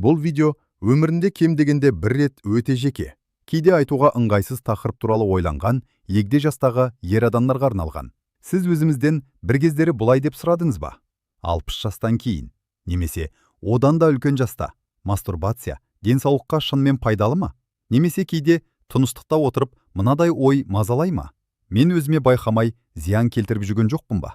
Бұл видео өмірінде кем дегенде бір рет өте жеке, кейде айтуға ыңғайсыз тақырып туралы ойланған егде жастағы ер адамдарға арналған. Сіз өзіңізден бір кездері бұлай деп сұрадыңыз ба? 60 жастан кейін немесе одан да үлкен жаста мастурбация денсаулыққа шынымен пайдалы ма? Немесе кейде тыныштықта отырып мынадай ой мазалай ма? Мен өзіме байқамай зиян келтіріп жүрген жоқпын ба?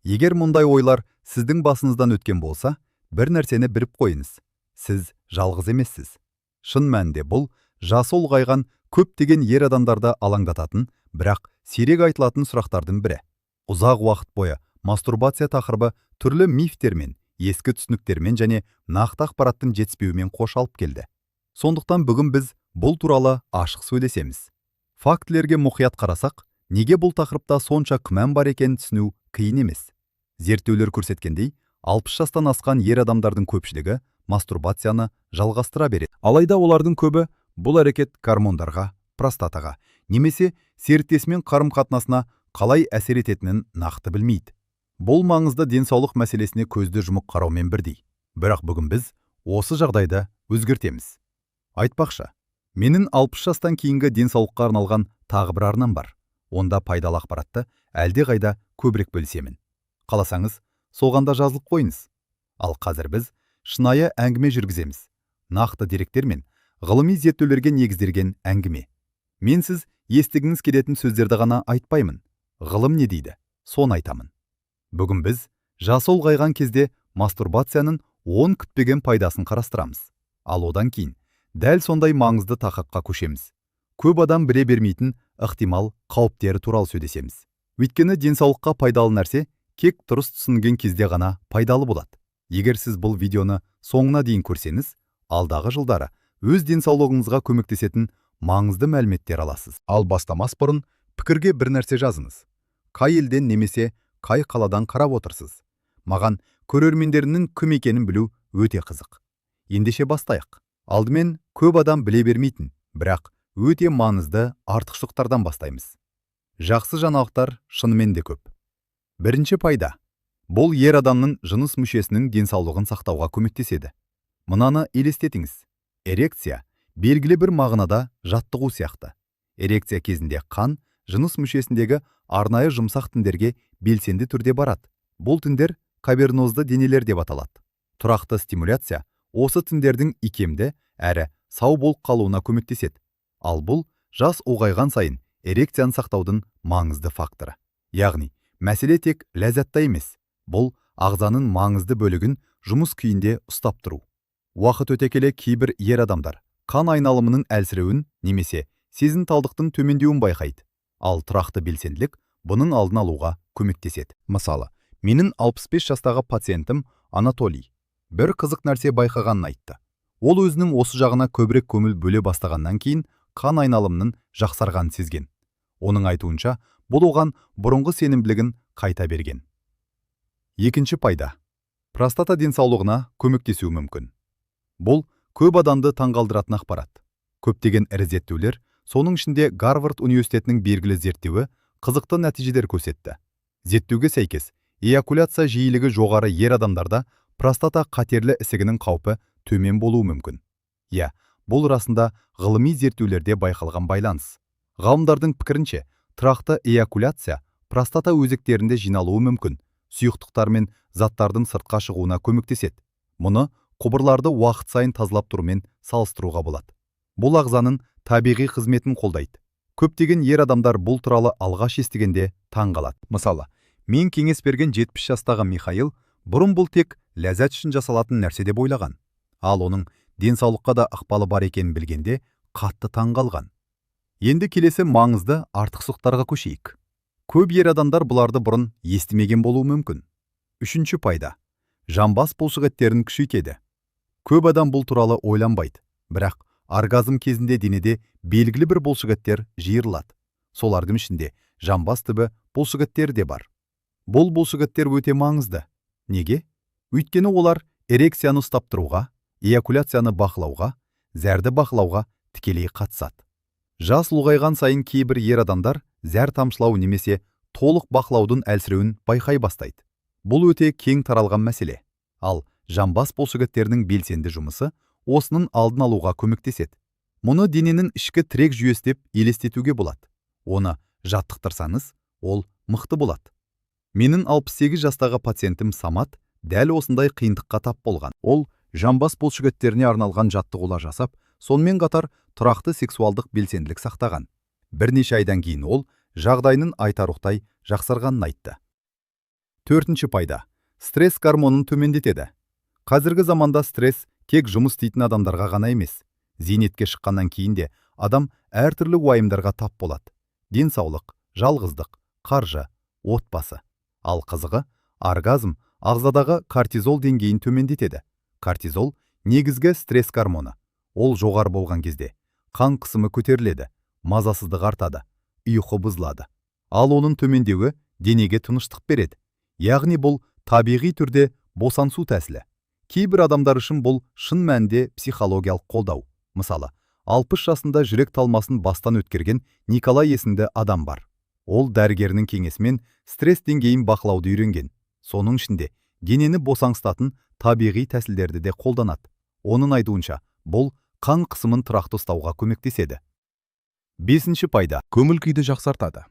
Егер мұндай ойлар сіздің басыңыздан өткен болса, бір нәрсені біліп қойыңыз: сіз жалғыз емессіз. Шын мәнінде, бұл жасы ұлғайған көптеген ер адамдарды алаңдататын, бірақ сирек айтылатын сұрақтардың бірі. Ұзақ уақыт бойы мастурбация тақырыбы түрлі мифтермен, ескі түсініктермен және нақты ақпараттың жетіспеуімен қоршалып келді. Сондықтан бүгін біз бұл туралы ашық сөйлесеміз. Фактілерге мұқият қарасақ, неге бұл тақырыпта сонша күмән бар екенін түсіну қиын емес. Зерттеулер көрсеткендей, 60 жастан асқан ер адамдардың көпшілігі мастурбацияны жалғастыра береді. Алайда олардың көбі бұл әрекет гормондарға, простатаға немесе серіктесімен қарым-қатынасына қалай әсер ететінін нақты білмейді. Бұл маңызды денсаулық мәселесіне көзді жұмып қараумен бірдей. Бірақ бүгін біз осы жағдайды өзгертеміз. Айтпақшы, менің 60 жастан кейінгі денсаулыққа арналған тағы бір арнам бар. Онда пайдалы ақпаратты әлде қайда көбірек бөлісемін. Қаласаңыз, соған да жазылып қойыңыз. Ал қазір біз шынайы әңгіме жүргіземіз. Нақты деректер мен ғылыми зерттеулерге негізделген әңгіме. Мен сіз естігіңіз келетін сөздерді ғана айтпаймын. Ғылым не дейді, соны айтамын. Бүгін біз жасы ұлғайған кезде мастурбацияның 10 күтпеген пайдасын қарастырамыз. Ал одан кейін дәл сондай маңызды тақырыпқа көшеміз. Көп адам біле бермейтін ықтимал қауіптері туралы сөйлесеміз. Өйткені денсаулыққа пайдалы нәрсе тек дұрыс түсінген кезде ғана пайдалы болады. Егер сіз бұл видеоны соңына дейін көрсеңіз, алдағы жылдары өз денсаулығыңызға көмектесетін маңызды мәліметтер аласыз. Ал бастамас бұрын пікірге бір нәрсе жазыңыз. Қай елден немесе қай қаладан қарап отырсыз? Маған көрермендерінің кім екенін білу өте қызық. Ендеше бастайық. Алдымен көп адам біле бермейтін, бірақ өте маңызды артықшылықтардан бастаймыз. Жақсы жаңалықтар шынымен де көп. Бірінші пайда. Бұл ер адамның жыныс мүшесінің денсаулығын сақтауға көмектеседі. Мынаны елестетіңіз. Эрекция белгілі бір мағынада жаттығу сияқты. Эрекция кезінде қан жыныс мүшесіндегі арнайы жұмсақ тіндерге белсенді түрде барады. Бұл тіндер кавернозды денелер деп аталады. Тұрақты стимуляция осы тіндердің икемді әрі сау болып қалуына көмектеседі. Ал бұл жас ұлғайған сайын эрекцияны сақтаудың маңызды факторы. Яғни, мәселе тек ләззатта емес, бұл ағзаның маңызды бөлігін жұмыс күйінде ұстап тұру. Уақыт өте келе кейбір ер адамдар қан айналымының әлсіреуін немесе сезімталдықтың төмендеуін байқайды. Ал тұрақты белсенділік бұның алдын алуға көмектеседі. Мысалы, менің 65 жастағы пациентім Анатолий бір қызық нәрсе байқағанын айтты. Ол өзінің осы жағына көбірек көңіл бөле бастағаннан кейін қан айналымының жақсарғанын сезген. Оның айтуынша, бұл оған бұрынғы сенімділігін қайта берген. Екінші пайда. Простата денсаулығына көмектесуі мүмкін. Бұл көп адамды таңғалдыратын ақпарат. Көптеген ірі зерттеулер, соның ішінде Гарвард университетінің белгілі зерттеуі, қызықты нәтижелер көрсетті. Зерттеуге сәйкес, эякуляция жиілігі жоғары ер адамдарда простата қатерлі ісігінің қаупі төмен болуы мүмкін. Иә, бұл расында ғылыми зерттеулерде байқалған байланыс. Ғалымдардың пікірінше, тұрақты эякуляция простата өзектерінде жиналуы мүмкін сұйықтықтар мен заттардың сыртқа шығуына көмектеседі. Мұны құбырларды уақыт сайын тазалап тұрумен салыстыруға болады. Бұл ағзаның табиғи қызметін қолдайды. Көптеген ер адамдар бұл туралы алғаш естігенде таң қалады. Мысалы, мен кеңес берген 70 жастағы Михаил бұрын бұл тек ләззат үшін жасалатын нәрсе деп ойлаған. Ал оның денсаулыққа да ықпалы бар екенін білгенде қатты таң қалған. Енді келесі маңызды артықшылықтарға көшейік. Көп ер адамдар бұларды бұрын естімеген болуы мүмкін. Үшінші пайда. Жамбас бұлшықеттерін күшейтеді. Көп адам бұл туралы ойланбайды, бірақ оргазм кезінде денеде белгілі бір бұлшықеттер жиырылады. Солардың ішінде жамбас түбі бұлшықеттері де бар. Бұл бұлшықеттер өте маңызды. Неге? Өйткені олар эрекцияны ұстап тұруға, эякуляцияны бақылауға, зәрді бақылауға тікелей қатысады. Жас ұлғайған сайын кейбір ер адамдар зәр тамшылау немесе толық бақылаудың әлсіреуін байқай бастайды. Бұл өте кең таралған мәселе. Ал жамбас бұлшықеттерінің белсенді жұмысы осының алдын алуға көмектеседі. Мұны дененің ішкі тірек жүйесі деп елестетуге болады. Оны жаттықтырсаңыз, ол мықты болады. Менің 68 жастағы пациентім Самат дәл осындай қиындыққа тап болған. Ол жамбас бұлшықеттеріне арналған жаттығулар жасап, сонымен қатар тұрақты сексуалдық белсенділік сақтаған. Бірнеше айдан кейін ол жағдайының айтарлықтай жақсарғанын айтты. Төртінші пайда. Стресс гормонын төмендетеді. Қазіргі заманда стресс тек жұмыс істейтін адамдарға ғана емес. Зейнетке шыққаннан кейін де адам әртүрлі уайымдарға тап болады. Денсаулық, жалғыздық, қаржы, отбасы. Ал қызығы, оргазм ағзадағы кортизол деңгейін төмендетеді. Кортизол негізгі стресс гормоны. Ол жоғары болған кезде қан қысымы көтеріледі, мазасыздық артады, ұйқы бұзылады. Ал оның төмендеуі денеге тыныштық береді. Яғни бұл табиғи түрде босаңсу тәсілі. Кейбір адамдар үшін бұл шын мәнінде психологиялық қолдау. Мысалы, 60 жасында жүрек талмасын бастан өткерген Николай есімді адам бар. Ол дәрігерінің кеңесімен стресс деңгейін бақылауды үйренген. Соның ішінде денені босаңсытатын табиғи тәсілдерді де қолданады. Оның айтуынша, бұл қан қысымын тұрақты ұстауға көмектеседі. Бесінші пайда. Көңіл күйді жақсартады.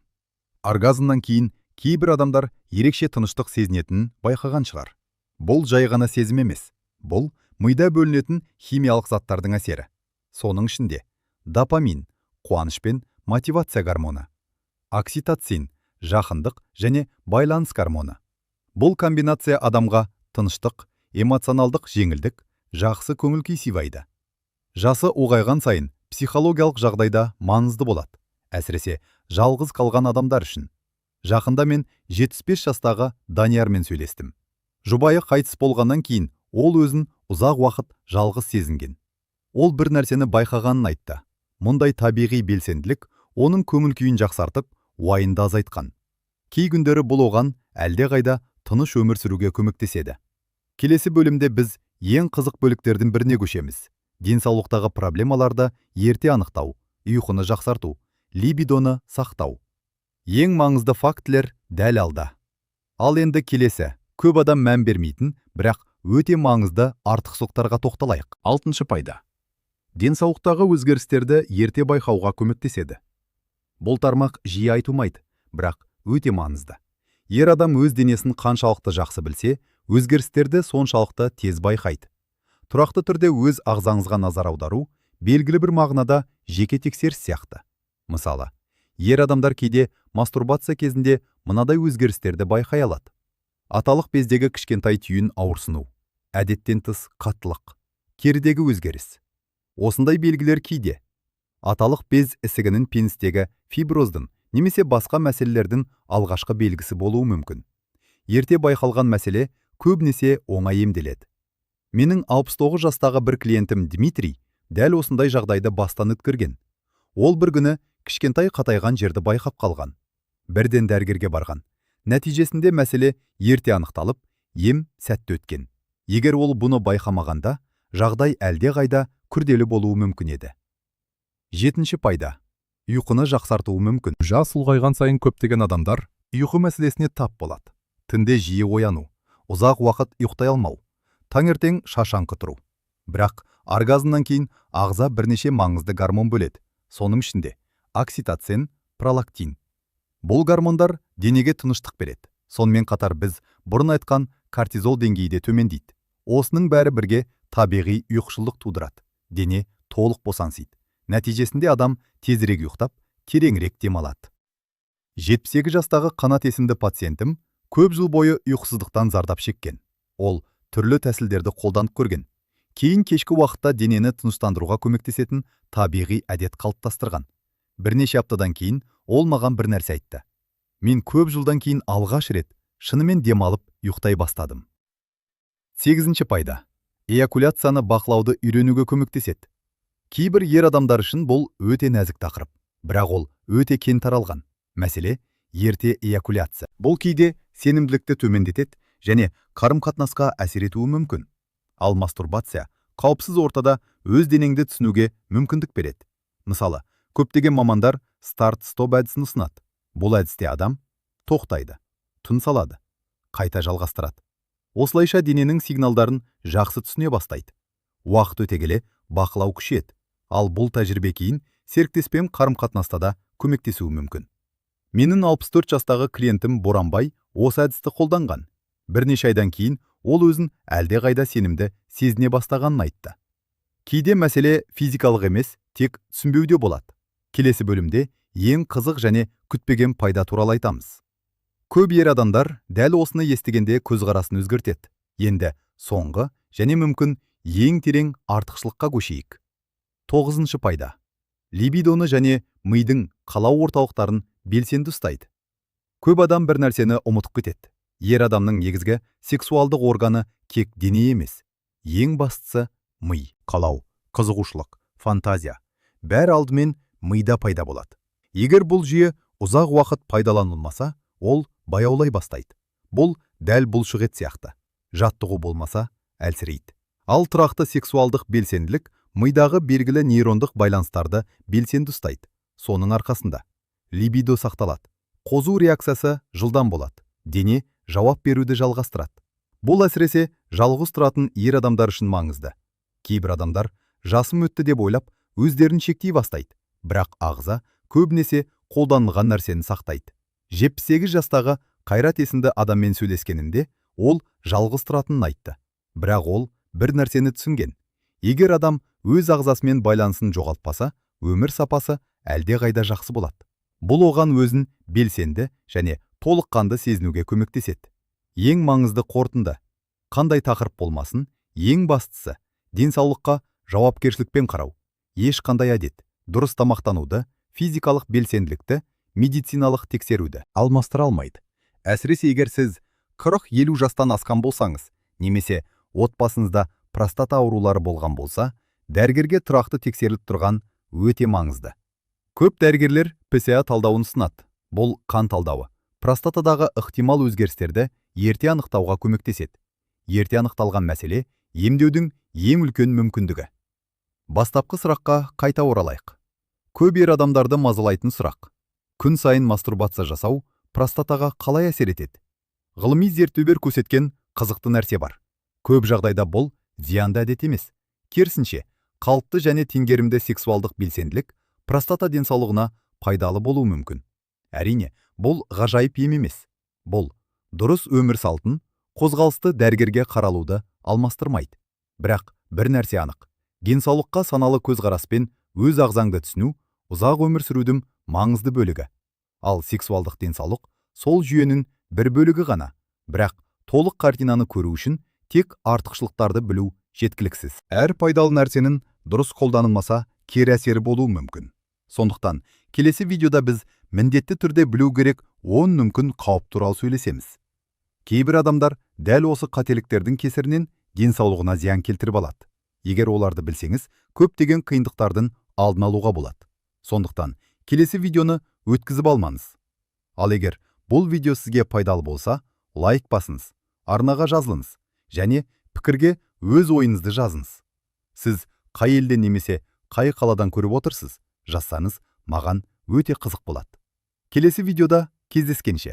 Оргазмнан кейін кейбір адамдар ерекше тыныштық сезінетінін байқаған шығар. Бұл жай ғана сезім емес. Бұл мида бөлінетін химиялық заттардың әсері. Соның ішінде допамин, қуаныш пен мотивация гормоны, окситоцин, жақындық және байланыс гормоны. Бұл комбинация адамға тыныштық, эмоционалдық жеңілдік, жақсы көңіл күй сыйлайды. Жасы ұлғайған сайын психологиялық жағдайда маңызды болады, әсіресе жалғыз қалған адамдар үшін. Жақында мен 75 жастағы Даниярмен сөйлестім. Жұбайы қайтыс болғаннан кейін ол өзін ұзақ уақыт жалғыз сезінген. Ол бір нәрсені байқағанын айтты. Мұндай табиғи белсенділік оның көңіл күйін жақсартып, уайымды азайтқан. Кей күндері бұл оған әлдеқайда тыныш өмір сүруге көмектеседі. Келесі бөлімде біз ең қызық бөліктердің біріне көшеміз. Денсаулықтағы проблемаларды ерте анықтау, ұйқыны жақсарту, либидоны сақтау. Ең маңызды фактілер дәл алда. Ал енді келесі, көп адам мән бермейтін, бірақ өте маңызды артықшылықтарға тоқталайық. Алтыншы пайда. Денсаулықтағы өзгерістерді ерте байқауға көмектеседі. Бұл тармақ жиі айтылмайды, бірақ өте маңызды. Ер адам өз денесін қаншалықты жақсы білсе, өзгерістерді соншалықты тез байқайды. Тұрақты түрде өз ағзаңызға назар аудару, белгілі бір мағынада жеке тексеріс сияқты. Мысалы, ер адамдар кейде мастурбация кезінде мынадай өзгерістерді байқай алады. Аталық бездегі кішкентай түйін ауырсыну, әдеттен тыс қаттылық, керідегі өзгеріс. Осындай белгілер кейде аталық без ісігінің, пенистегі фиброздың немесе басқа мәселелердің алғашқы белгісі болуы мүмкін. Ерте байқалған мәселе көбінесе оңай емделеді. Менің 69 жастағы бір клиентім Дмитрий дәл осындай жағдайды бастан өткерген. Ол бір күні кішкентай қатайған жерді байқап қалған. Бірден дәрігерге барған. Нәтижесінде мәселе ерте анықталып, ем сәтті өткен. Егер ол бұны байқамағанда, жағдай әлдеқайда күрделі болуы мүмкін еді. Жетінші пайда. Ұйқыны жақсартуы мүмкін. Жас ұлғайған сайын көптеген адамдар ұйқы мәселесіне тап болады. Түнде жиі ояну, ұзақ уақыт ұйықтай алмау, таңертең шаршаңқы тұру. Бірақ оргазмнан кейін ағза бірнеше маңызды гормон бөледі. Соның ішінде окситоцин, пролактин. Бұл гормондар денеге тыныштық береді. Сонымен қатар біз бұрын айтқан кортизол деңгейі де төмендейді. Осының бәрі бірге табиғи ұйқышылдық тудырады. Дене толық босаңсиды. Нәтижесінде адам тезірек ұйықтап, тереңірек демалады. 72 жастағы Қанат есімді пациентім көп жыл бойы ұйқысыздықтан зардап шеккен. Ол түрлі тәсілдерді қолданып көрген. Кейін кешкі уақытта денені тыныштандыруға көмектесетін табиғи әдет қалыптастырған. Бірнеше аптадан кейін ол маған бір нәрсе айтты. Мен көп жылдан кейін алғаш рет шынымен демалып ұйықтай бастадым. Сегізінші пайда. Эякуляцияны бақылауды үйренуге көмектеседі. Кейбір ер адамдар үшін бұл өте нәзік тақырып, бірақ ол өте кең таралған. Мәселе ерте эякуляция. Бұл кейде сенімділікті төмендетеді және қарым-қатынасқа әсер етуі мүмкін. Ал мастурбация қауіпсіз ортада өз денеңді түсінуге мүмкіндік береді. Мысалы, көптеген мамандар старт-стоп әдісін ұсынады. Бұл әдісте адам тоқтайды, тыныс алады, қайта жалғастырады. Осылайша дененің сигналдарын жақсы түсіне бастайды. Уақыт өте келе бақылау күшейеді. Ал бұл тәжірибе кейін серіктеспен қарым-қатынаста да көмектесуі мүмкін. Менің 64 жастағы клиентім Боранбай осы әдісті қолданған. Бірнеше айдан кейін ол өзін әлдеқайда сенімді сезіне бастағанын айтты. Кейде мәселе физикалық емес, тек түсінбеуде болады. Келесі бөлімде ең қызық және күтпеген пайда туралы айтамыз. Көп ер адамдар дәл осыны естігенде көзқарасын өзгертеді. Енді соңғы және мүмкін ең терең артықшылыққа көшейік. Тоғызыншы пайда. Либидоны және мидың қалау орталықтарын белсенді ұстайды. Көп адам бір нәрсені ұмытып кетеді. Ер адамның негізгі сексуалдық органы тек дене емес. Ең бастысы ми. Қалау, қызығушылық, фантазия. Бәрі алдымен мида пайда болады. Егер бұл жүйе ұзақ уақыт пайдаланылмаса, ол баяулай бастайды. Бұл дәл бұлшық ет сияқты. Жаттығу болмаса, әлсірейді. Ал тұрақты сексуалдық белсенділік мидағы белгілі нейрондық байланыстарды белсенді ұстайды. Соның арқасында либидо сақталады. Қозу реакциясы жылдам болады. Дене жауап беруді жалғастырады. Бұл әсіресе жалғыз тұратын ер адамдар үшін маңызды. Кейбір адамдар жасым өтті деп ойлап, өздерін шектей бастайды. Бірақ ағза көбінесе қолданылған нәрсені сақтайды. 78 жастағы Қайрат есімді адаммен сөйлескенімде, ол жалғыз тұратынын айтты. Бірақ ол бір нәрсені түсінген. Егер адам өз ағзасымен байланысын жоғалтпаса, өмір сапасы әлдеқайда жақсы болады. Бұл оған өзін белсенді және толыққанды сезінуге көмектеседі. Ең маңызды қорытынды. Қандай тақырып болмасын, ең бастысы денсаулыққа жауапкершілікпен қарау. Ешқандай әдет, дұрыс тамақтануды, физикалық белсенділікті, медициналық тексеруді алмастыра алмайды. Әсіресе егер сіз 40-50 жастан асқан болсаңыз, немесе отбасыңызда простата аурулары болған болса, дәрігерге тұрақты тексеріліп тұрған өте маңызды. Көп дәрігерлер ПСА талдауын ұсынады. Бұл қан талдауы. Простатадағы ықтимал өзгерістерді ерте анықтауға көмектеседі. Ерте анықталған мәселе емдеудің ең үлкен мүмкіндігі. Бастапқы сұраққа қайта оралайық. Көп ер адамдарды мазалайтын сұрақ. Күн сайын мастурбация жасау простатаға қалай әсер етеді? Ғылыми зерттеулер көрсеткен қызықты нәрсе бар. Көп жағдайда бұл зиянды әдет емес. Керісінше, қалыпты және теңгерімді сексуалдық белсенділік простата денсаулығына пайдалы болуы мүмкін. Әрине, бұл ғажайып ем емес. Бұл дұрыс өмір салтын, қозғалысты, дәрігерге қаралуды алмастырмайды. Бірақ бір нәрсе анық. Денсаулыққа саналы көзқараспен өз ағзаңды түсіну ұзақ өмір сүрудің маңызды бөлігі. Ал сексуалдық денсаулық сол жүйенің бір бөлігі ғана. Бірақ толық картинаны көру үшін тек артықшылықтарды білу жеткіліксіз. Әр пайдалы нәрсенің дұрыс қолданылмаса кері әсері болуы мүмкін. Сондықтан келесі видеода біз міндетті түрде білу керек 10 мүмкін қауіп туралы сөйлесеміз. Кейбір адамдар дәл осы қателіктердің кесірінен денсаулығына зиян келтіріп алады. Егер оларды білсеңіз, көптеген қиындықтардың алдын алуға болады. Сондықтан келесі видеоны өткізіп алмаңыз. Ал егер бұл видео сізге пайдалы болса, лайк басыңыз, арнаға жазылыңыз және пікірге өз ойыңызды жазыңыз. Сіз қай елден немесе қай қаладан көріп отырсыз, жазсаңыз, маған өте қызық болады. Келесі видеода кездескенше.